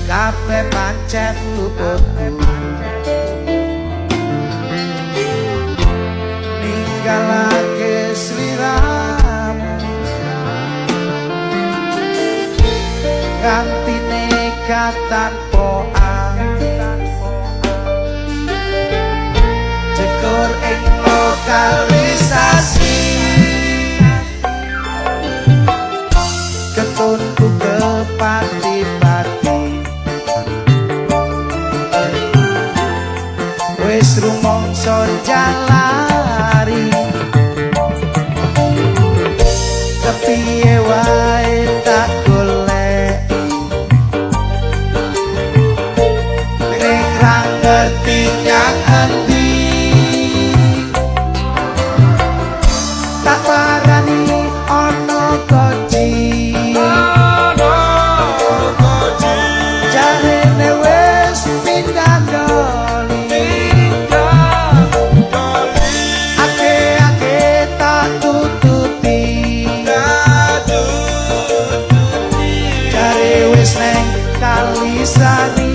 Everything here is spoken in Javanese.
Kabeh pancen luputku, ninggalake sliramu ganti nekat tanpa ati, jegur ing lokalisasi ketunku kepati-pati. Wis rumangsa jalari, kepiye wae tak goleki, ning ra ngerti nyang endi. Tak parani ana koji, jarene wis pindah doli, ake-ake tak tututi, jare wis neng Kalisari.